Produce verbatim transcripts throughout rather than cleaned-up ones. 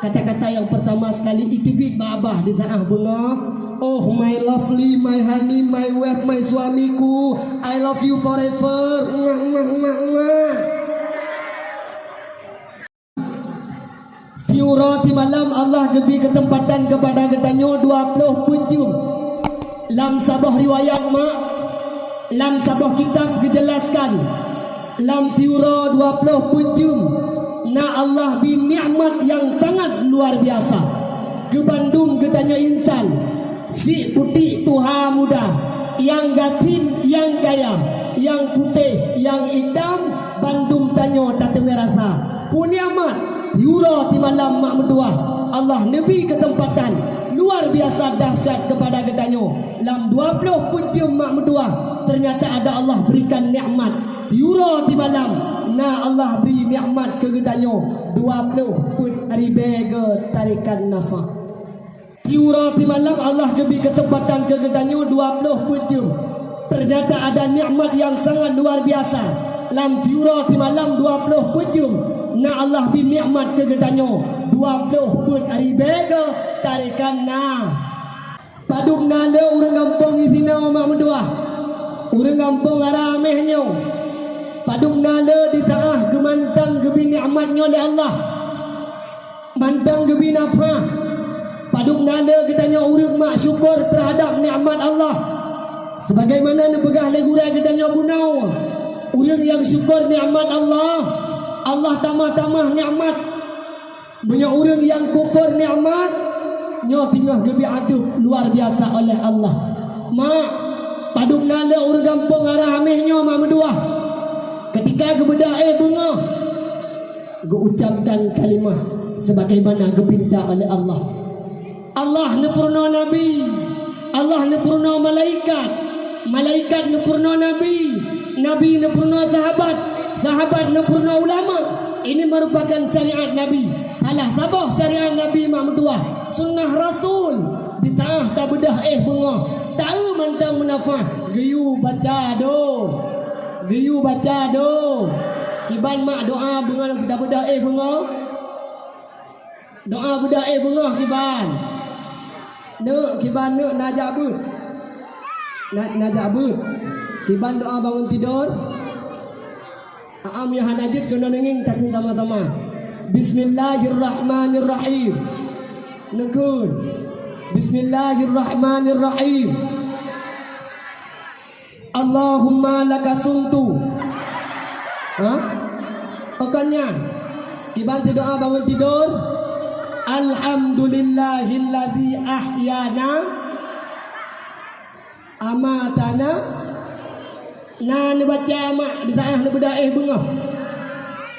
Kata-kata yang pertama sekali iteubiet bak babah di tangah beungoh. Oh my lovely, my honey, my wife, my suamiku, I love you forever. Mwah, mwah, mwah, mwah. Tiuroe timalam Allah geubri keuseumpatan keupada geutanyoe dua ploh peuet jeuem. Lam saboh riwayat mak, lam saboh kitab geujelaskan, lam siuroe dua ploh peuet jeuem na Allah bri nikmat nyang sangat luar biasa keu bandum geutanyoe insan. Syiek putéh tuha muda, nyang gasien nyang kaya, nyang putéh nyang itam, bandum tanyoe tateumé rasa. Peue nikmat, tiuroe timalam mak meutuwah, Allah neubri keuseumpatan luar biasa dahsyat keupada geutanyoe. Lam dua ploh peuet jeuem mak meutuwah, teunyata ada Allah berikan nikmat. Tiuroe timalam na Allah bri nikmat keu geutanyoe dua ploh peuet ribée geuh tarikan nafah. Tiuroe timalam Allah geubri keuseumpatan keu geutanyoe dua ploh peuet jeuem. Teunyata ada nikmat nyang sangat luar biasa. Lam tiuroe timalam dua ploh peuet jeuem na Allah bri nikmat keu geutanyoe dua ploh peuet ribée geuh tarikan na. Padub na le ureuëng gampông disinoe mak meutuwah? Ureuëng gampông arah Ameh nyoe. Padub na le di tangah geumantang geubri nikmat nyoe lé Allah? Mantang geubri nafah. Padub na le geutanyoe ureuëng mak syukur teuhadab nikmat Allah? Sebagaimana neupeugah lé gurée geutanyoe bunoe, ureuëng nyang syukur nikmat Allah, Allah tamah-tamah nikmat. Meunyoe ureuëng nyang kufur nikmat, nyoe teungoh geubri adeueb luar biasa oleh Allah. Mak, padub na le ureuëng gampông arah Ameh nyoe mak meutuwah? Keutika geubeudoh éh beungoh, geuucapkan kalimah sebagaimana geupinta oleh Allah. Allah neupeurunoe nabi, Allah neupeurunoe malaikat, malaikat neupeurunoe nabi, nabi neupeurunoe sahabat, sahabat neupeurunoe ulama. Ini merupakan syariat Nabi. Salah saboh syariat Nabi mak meutuwah, sunnah Rasul. Di tangah tabeudoh éh beungoh, taeu mantong meunafah, geuyue baca do. Geuyue baca do. Kiban mak doa beungoh tabeudoh éh beungoh? Doa beudoh éh beungoh kiban. Neuk kiban neuk na jak beuet. Na, na jak beuet. Kiban doa bangun tidur. Aam ya hana jeuet keunoe neungieng takheun sama-sama. Bismillahirrahmanirrahim. Neukheun. Bismillahirrahmanirrahim. Allahumma laka sumtu. Ha? Bukan nyan. Kiban teudoa bangun tidur. Alhamdulillahilladzi ahyana amatana. Na neubaca mak di tangah neubeudoh éh beungoh.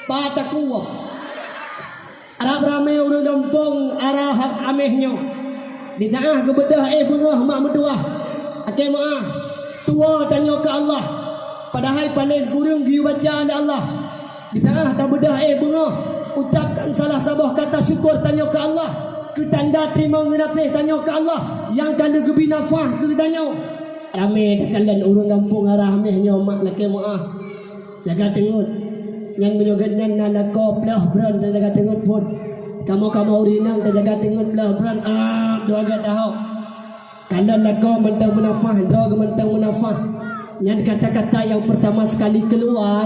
Patakuwa. Rab ramé ureuëng gampông arah Ameh nyoe. Di tangah geubeudoh éh beungoh mak meutuwah. Akhé meuah, tuwoe tanyoe keu Allah. Padahai paléng kureueng geuyue baca lé Allah. Di tangah tabeudoh éh beungoh, ucapkan salah saboh kata syukur tanyoe keu Allah. Keu tanda teurimong geunaséh tanyoe keu Allah nyang ka lheueh geubri nafah keu geutanyoe. Ramé takalon ureuëng gampông arah Ameh nyoe mak lakée meuah. Jaga teungeut. Nyan meunyoe geuhnyan na lakoe ploh brön tajaga teungeut phon. Kamoe-kamoe ureuëng inong tajaga teungeut ploh brön, ah, dua gata hok. Kalon lakoe mantong meunafah, droe geuh mantong meunafah. Nyan kata-kata nyang peurtama sekali keuluar,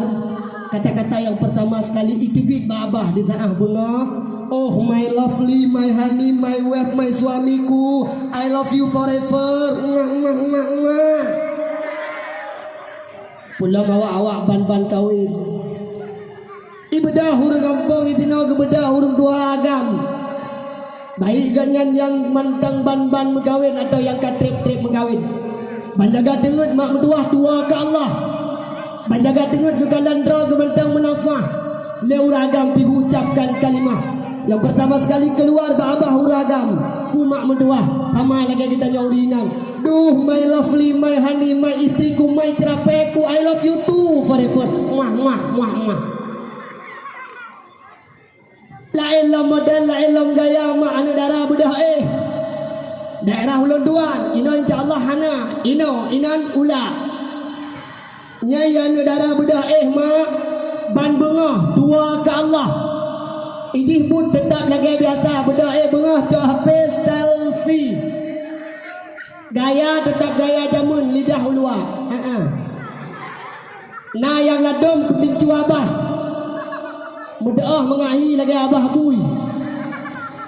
kata-kata nyang peurtama sekali iteubiet bak babah di tangah beungoh. Oh my lovely, my honey, my wife, my suamiku, I love you forever. Mwah, mwah, mwah, mwah. Peulom awak-awak ban-ban kawén. Ibeudoh ureuëng gampông, itinoe geubeudoh ureuëng tuha agam. Baik geuhnyan nyang mantong ban-ban meukawén atawa nyang ka treb-treb meukawén. Ban jaga teungeut mak meutuwah tuwoe keu Allah. Ban jaga teungeut geukalon droe geuh mantong meunafah. Lé ureuëng agam pih geuucapkan kalimah. Nyang peurtama sekali keuluar bak babah ureuëng agam, peue mak meutuwah, sama lagée geutanyoe ureuëng inong. Duh, my lovely, my honey, my istriku, my cerapeku, I love you too forever. Mwah, mwah, mwah, mwah. Laén lom model, laén lom gaya mak aneuëk dara beudoh éh. Daerah ulôn tuan, inoe insya Allah hana, inoe inan ula. Nyan aneuëk dara beudoh éh mak, ban beungoh tuwoe keu Allah. Ijih buet teutap lagée biasa, Gaya teutap gaya jameun lidah uluwa. Ha-ha. Na nyang ladôm keu pintoe abah. Meudoh meungahi lagèe abah bui.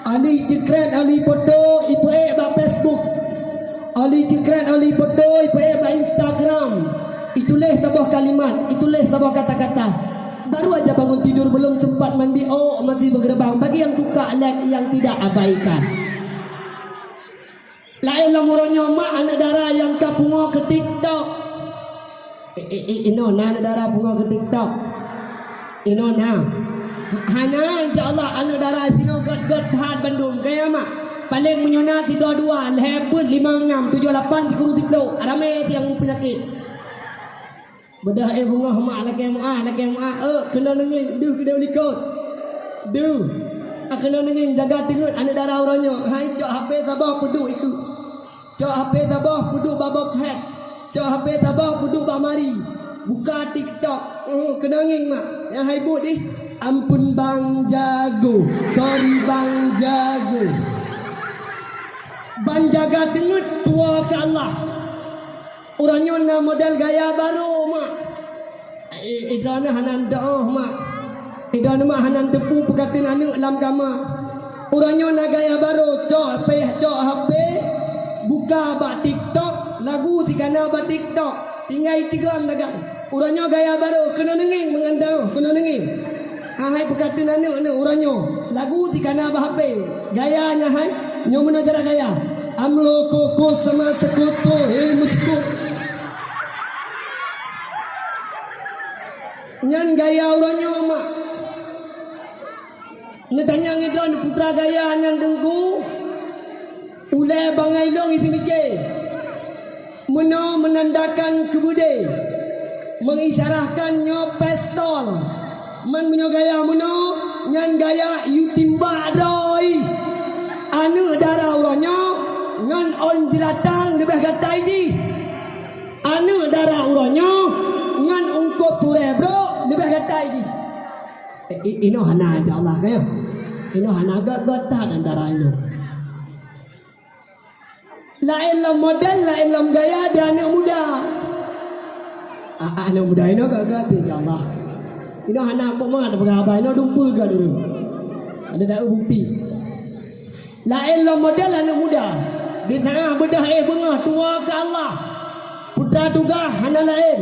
Alih jikret alih foto ipeuék bak Facebook. Alih jikret alih foto ipeuék bak Instagram. Ituléh saboh kalimat, ituléh saboh kata-kata. Baru aja bangun tidur, belum sempat mandi, oh, masih bergerbang. Bagi yang suka, like, yang tidak, abaikan. Laén lam uroe nyoe mak aneuk dara nyang ka pungo keu TikTok. Eh, eh, eh, inoe na aneuk dara pungo keu TikTok. Inoe na. Ha-, hana, insya Allah aneuk dara sinoe göt-göt that bandum. Kaya mak. Paléng meunyoe na sidua dua, lhèe peuet, limong nam, tujoh lapan, sikureueng siplôh. Ramé nyang peunyakét. Beudôh éh beungoh mak lakèe meu'ah, lakèe meu'ah, eh, keunoe neungieng, deuh keudéh likot. Deuh. Ah, keunoe neungieng jaga teungeut aneuk dara uroe nyoe. Hai, cok H P saboh peuduek ikeue. Cok H P saboh peuduek bak box head. Cok H P saboh peuduek bak mari. Buka TikTok. Eh, keunoe ngieng mak. Nyang hai buet dih. Ampun Bang Jago. Sorry Bang Jago. Ban jaga teungeut tuwoe keu Allah. Uroe nyoe na model gaya barô, mak. I-, i droeneuh hana neudoh, mak. I droeneuh mak hana neuteupeue peukateuen aneuk lam kama. Uroe nyoe na gaya barô, cok H P, cok H P, buka bak TikTok, lagu sikana bak TikTok. Tinggai tigon sagai. Uroe nyoe gaya barô, keunoe neungieng meungan tanyoe, keunoe neungieng. Ahai peukateuen aneuk-aneuk uroe nyoe, lagu sikana bak H P. Gaya nyan hai, nyoe meunoe cara gaya. Amlo koko sama sekutu, he musku. Nyan gaya uroe nyoe, mak. Neutanyong ngon droeneuh putra gaya nyan teungku. Ulèe bangai lôn isi miké. Meunoe meunandakan keubeudé, mengisyarahkan nyoe pistol. Man meunyoe gaya meunoe, nyan gaya yue timbak droe. Aneuk dara uroe nyoe ngon ôn jeulatang leubeh gatai jih. Aneuk dara uroe nyoe ngon eungkôt turée brok leubeh gatai jih. Eh, i-, inoe hana, insya Allah, ka, ya. Inoe hana, göt-göt that antara inoe. Laén lam model, laén lam gaya di aneuk muda. A-, a-, aneuk muda inoe göt-göt, insya Allah. Inoe hana peue mat peugah haba, inoe dumpeue göt ureueng. Ada dak bukti. Laén lom model aneuk muda, di tangah beudôh éh beungoh tuwoe keu Allah. Putra tugaih hana laén,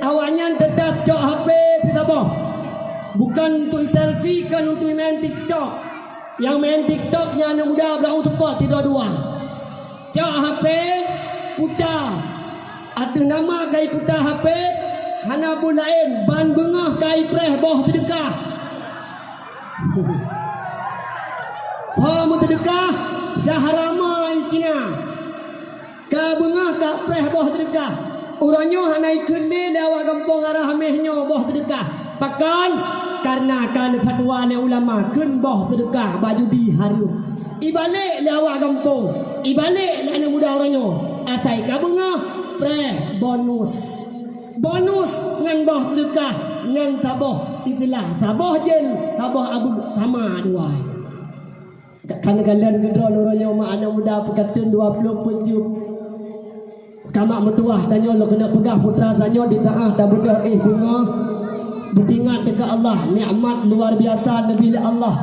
awaknyan teutap cok H P sisaboh. Bukon untuk selfie, kon untuk main TikTok. Nyang main TikTok nyan aneuk muda beuraweueng seupôt sidroe dua. Cok H P, puta. Ateueh nama ka iputa H P, hana buet laén, ban beungoh ka ipreh boh seudeukah. Ho meuseudeukah, Syahraman Cina. Ka beungoh ka preh boh seudeukah. Uroe nyoe hana ikheun lé lé awak gampông arah méh nyoe boh seudeukah. Pakon? Kareuna ka neufatwa lé ulama kheun boh seudeukah bak judi hareuem. Ibalek lé awak gampông, ibalek lé aneuk muda uroe nyoe. Asai ka beungoh, preh bonus. Bonus ngon boh seudeukah ngon saboh istilah, saboh jén, saboh abeuet sama dua. Ka, ka neukalon keudroe uroe nyoe mak aneuk muda peukateun dua ploh peuet jeuem. Ka mak meutuwah tanyoe lôn keuneuk peugah putra tanyoe di tangah tabeudôh éh beungoh. Beutingat keu Allah, nikmat luar biasa neubri lé Allah,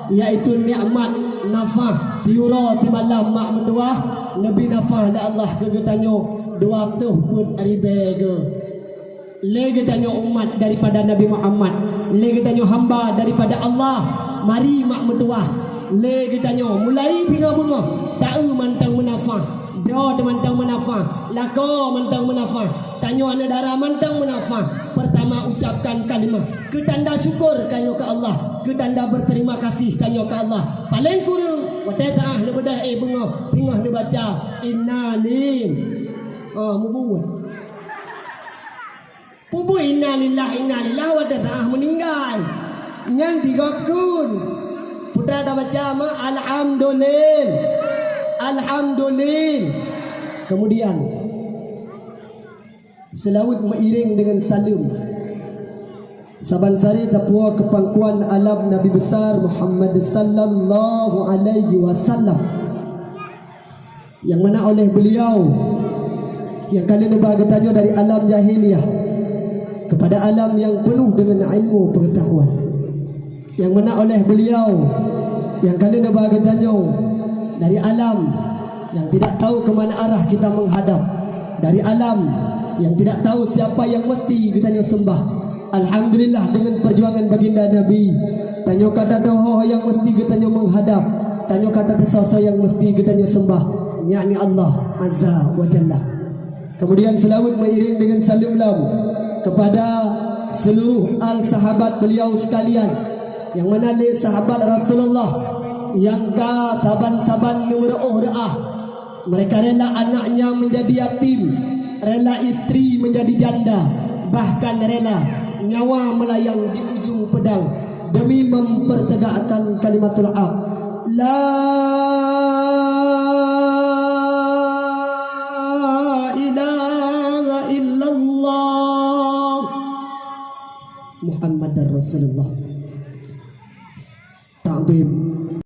yaitu nikmat nafah. Siuroe simalam mak meutuwah neubri nafah lé Allah keu geutanyoe dua ploh peuet ribée geuh. Lé geutanyoe umat daripada Nabi Muhammad, lé geutanyoe hamba daripada Allah. Mari mak meutuwah, lé geutanyoe mulai singoh beungoh, taeu mantong meunafah, droe teuh mantong meunafah, lakoe mantong meunafah, tanyoe aneuk dara mantong meunafah. Peurtama ucapkan kalimah keu tanda syukur tanyoe keu Allah, keu tanda berterima kasih tanyoe keu Allah. Paleng kureueng watée tangah neubeudôh éh beungoh, singoh neubaca inna lil-, oh, mubuet. Peue buet innalillah, innalillah watée tangah meuninggai. Nyan digop kheun. Putra tabaca ma alhamdulil. Alhamdulil. Kemudian, seulaweuet meuiréng deungon saleuem. Saban sari tapuwoe keu pangkuan alam Nabi Besar Muhammad sallallahu alaihi wasallam. Nyang mana oleh beliau nyang ka lheueh neuba geutanyoe dari alam jahiliyah kepada alam nyang penuh dengan ilmu pengetahuan. Nyang mana oleh beliau nyang ka lheueh neuba geutanyoe dari alam yang tidak tahu ke mana arah kita menghadap, dari alam yang tidak tahu siapa yang mesti geutanyoe sembah. Alhamdulillah, dengan perjuangan baginda Nabi, tanyoe ka tadeungo ho nyang mesti geutanyoe menghadap, tanyoe ka tadeungo soe nyang mesti geutanyoe sembah, yakni Allah Azza wa Jalla. Kemudian selawat mengiring dengan salam kepada seluruh al sahabat beliau sekalian, yang mana lé sahabat Rasulullah yang ka saban-saban neumeuruoh reuah. Mereka rela anaknya menjadi yatim, rela istri menjadi janda, bahkan rela nyawa melayang di ujung pedang demi mempertegakkan kalimatul haq. La ilaha illallah Muhammadar Rasulullah. Takzim